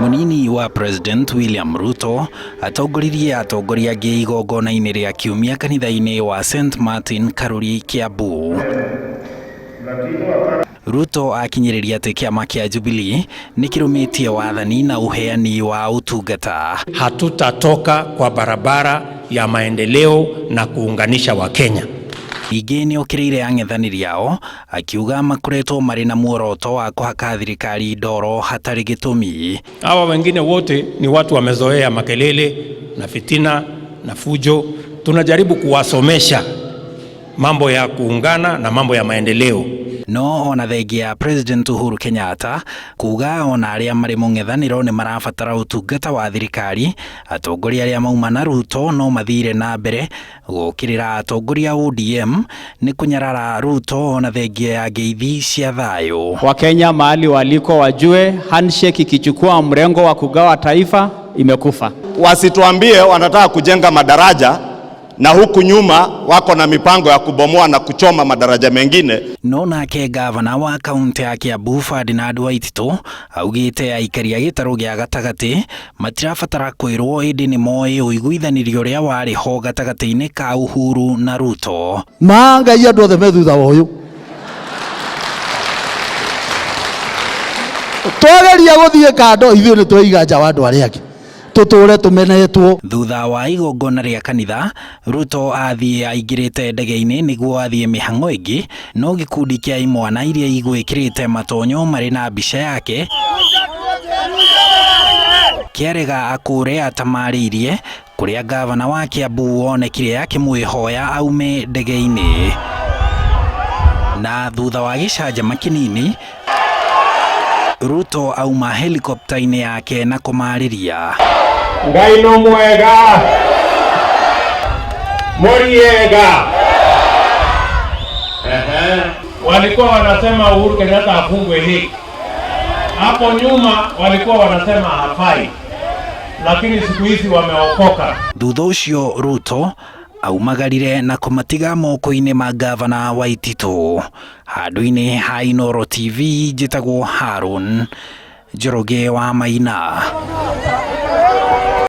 Mũnini wa President William Ruto atongoririe atongoria angĩ igongona-inĩ rĩa kiumia kanitha-inĩ wa St Martin Karuri, Kiambu. Ruto akinyĩrĩria atĩ kĩama kĩa Jubilee nĩ kĩrũmĩtie wathani na ũheani wa ũtungata. Hatutatoka kwa barabara ya maendeleo na kuunganisha Wakenya. Ningĩ nĩ okĩrĩire ang'ethanĩri ao akiuga makoretwo marĩ na muoroto wa kũhaka thirikari ndoro hatarĩ gĩtũmi. Hawa wengine wote ni watu wamezoea makelele na fitina na fujo. Tunajaribu kuwasomesha mambo ya kuungana na mambo ya maendeleo. No ona thengia ya President Uhuru Kenyatta kuga ona arĩa marĩ mũng'ethanĩro nĩ marabatara ũtungata wa thirikari, atongoria arĩa mauma na Ruto no mathire na mbere gũkĩrĩra atongoria ODM nĩ kũnyarara Ruto ona thengia ya ngeithi cia thayũ. Wakenya mahali waliko wajue handshake ikichukua mrengo wa kugawa taifa imekufa. Wasituambie wanataka kujenga madaraja na huku nyuma wako na mipango ya kubomoa na kuchoma madaraja mengine. No nake gavana wa kaunti ya Kiambu Ferdinand Waititu augĩte aikari a gĩtarũ gĩa gatagatĩ matirabatara kwĩrwo ĩndĩ nĩ moĩ ũiguithanĩrio ũrĩa warĩ ho gatagatĩ-inĩ ka Uhuru na Ruto. Ma Ngai andũ othe me thutha wa ũyũ twageria gũthiĩ kando ithuĩ nĩ tweiga nja wa andũ arĩa angĩ tũtũre tũmenetwo. Thutha wa igongona rĩa kanitha, Ruto athiĩ aingĩrĩte ndege-inĩ nĩguo athiĩ mĩhang'o ĩngĩ, no gĩkundi kĩa imwana iria igwĩkĩrĩte matonyo marĩ na mbica yake kĩarega akũre atamarĩirie kũrĩa gavana wa Kiambu onekire akĩmwĩhoya aume ndege-inĩ. Na thutha wa gĩcanjama kĩnini, Ruto auma helikopta-inĩ yake na kũmarĩria. Ngai no mwega muriega. Ehe. Walikuwa wanasema Uhuru Kenyatta afungwe hii. Hapo nyuma walikuwa wanasema hafai, lakini siku hizi wameokoka. Thutha ũcio Ruto aumagarire na kũmatiga moko-inĩ ma gavana Waititu. Handũ-inĩ ha Inooro TV njĩtagwo Harun Njoroge wa Maina.